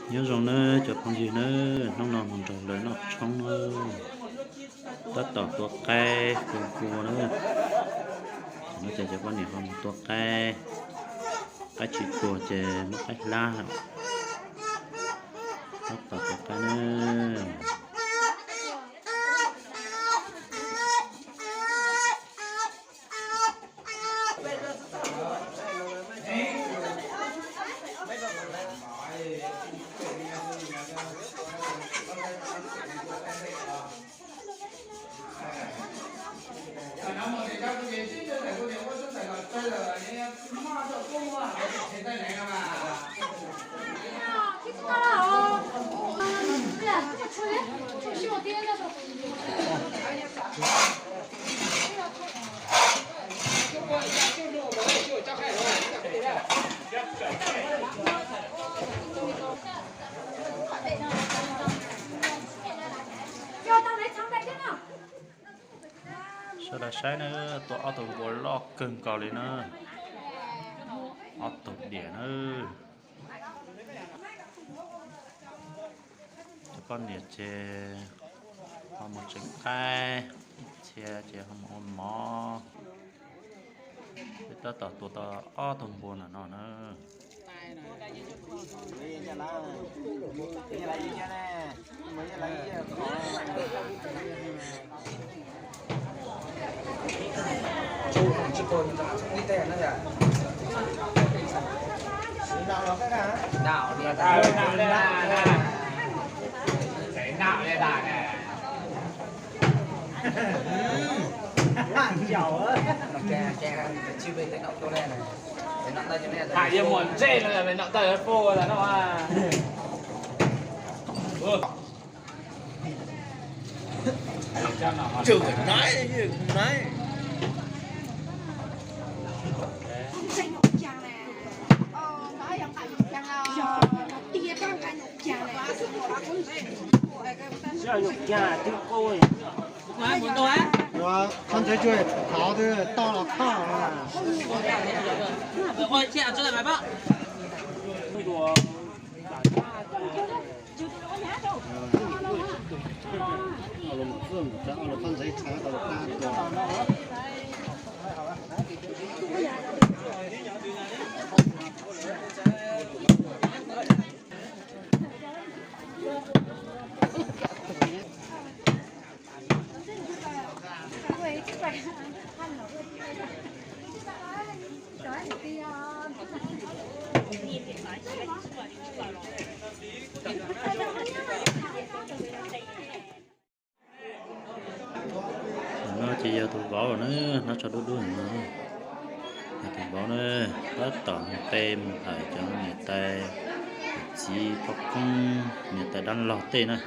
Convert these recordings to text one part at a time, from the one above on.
Nyob zoo nawb cov phooj ywg nawb, hnub no mus nrog lawv noj tshoob nawb. Tab tom tua qaib tua npua nawb. Tam no ces cov poj niam ho mus tua qaib, qaib tsis tuag ces muab qaib hlab. Tab tom tua qaib nawb. Sawv daws saib na, tua ob tug npua loj kawg nkaus li na, ob tug diam na. Cov poj niam ces ho mus tsev qaib, txhia ces ho mus ua mov. Peb tab tom tua tau ob tug npua no no na. Hais yog muam ntsej no, noj tawg pua no. Ua, koj ntxeev cuag thauv twb toj los thoj. No ces yog tus vauv na, hnab tsho dub dub no. Yog tus vauv na, tab tom mus pe mus hawm cov niam tais, txiv poj koob, niam tais dab laug tej na.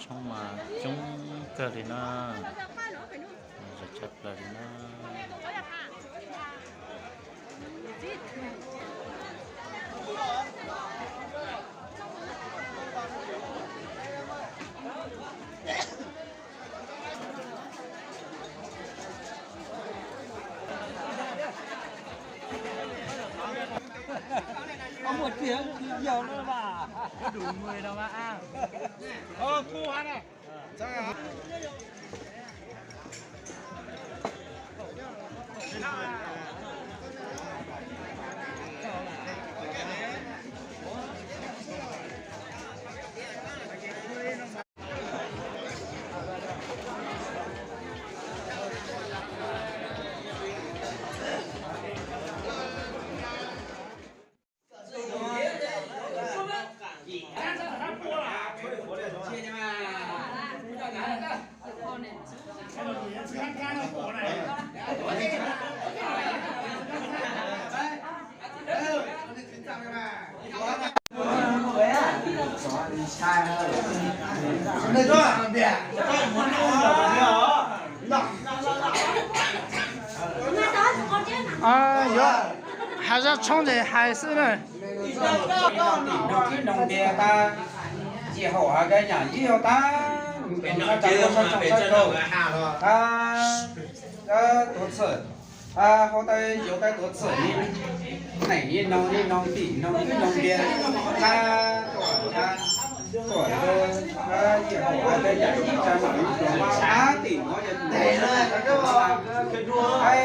Tshoob mas coob kawg li na, zam tshaj plaws li na. Yuav hais zaj tshoob ces hais xwb na. Nrog kwv nrog tij nrog ntias tas, yim haum hais tias yam yij yog tas, pem no tsa tau sab tsoom sab tau, tas tuav txhwm, tas hauv tas yuav tas tuav txhwm, neej yij noog yij noog tim noog kwv noog ntias, tas tuam tas tuam tas, yim haum hais tias yam yij tsa noom yij noog mas tas tim muab yog tim muab tas,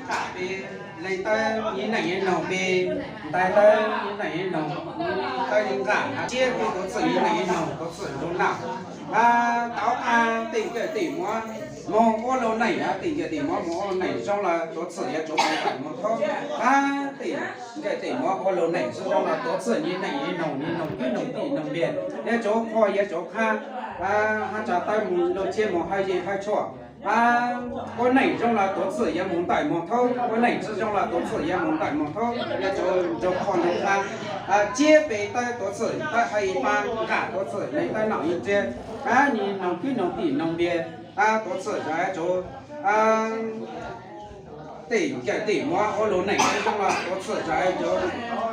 tas nqam pem leej tawb yij neej yij noog pem, ntais tawb yij neej yij noog, tawb yij nqam, tsiab pem tuav txhwm yij neej yij noog tuav txhwm zoo na. Tau qab tim nkaum tim muab moog ua lug neej, tim nkaum tim muab moog ua lug neej zoo los tuav txhwm yuav tsum moog ntaim moog thaub. Qab tim nkaum tim muab ua lug neej tsi zoo los tuav txhwm yij neej yij noog yij noog kwv noog tim noog ntias, yuav tsum qhuas yuav tsum qhab, hab tsa tawb moog lug tsiab moog hawj yeej hawj tshuaj. Ua neej zoo los tuav txhwm yuav moog ntaim moog thaub, ua neej tsi zoo los tuav txhwm yuav moog ntaim moog thaub, yuav tsum zoo qhuas zoo qhab. Tsiab pem tawb tuav txhwm, tawb hawj ib pab, nqam tuav txhwm leej tawb noom ib tsiab, yij noog kwv noog tim noog ntias, tuav txhwm yuav tsum tim nkaum tim muab ua lug neej tsi zoo los tuav txhwm yuav tsum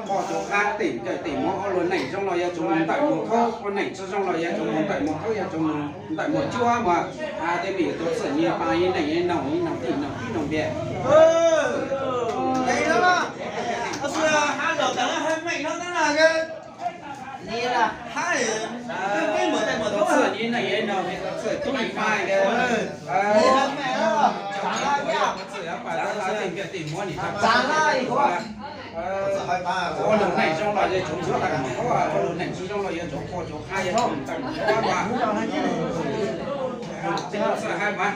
qhuas tsum qhab, tim nkaum tim muab ua lug neej zoo los yuav tsum moog ntaim moog thaub, ua neej tsi zoo los yuav tsum moog ntaim moog thaub, yuav tsum moog ntaim moog cuab mas, tej me nyuam tuav txhwm yij pab yij neej yij noog yij noog tim noog kwv noog ntias. Tuav txhwm yij neej yij noog, tuav txhwm tub yij pab, tuav txhwm yuav pab tim nkaum tim muab nim tsa, ua lug neej zoo los yuav tsum moog ntaim moog thaub, ua lug neej tsi zoo los yuav tsum qhuas tsum qhab, yuav tsum ntaim moog thaub mas. Txhwm hais mas.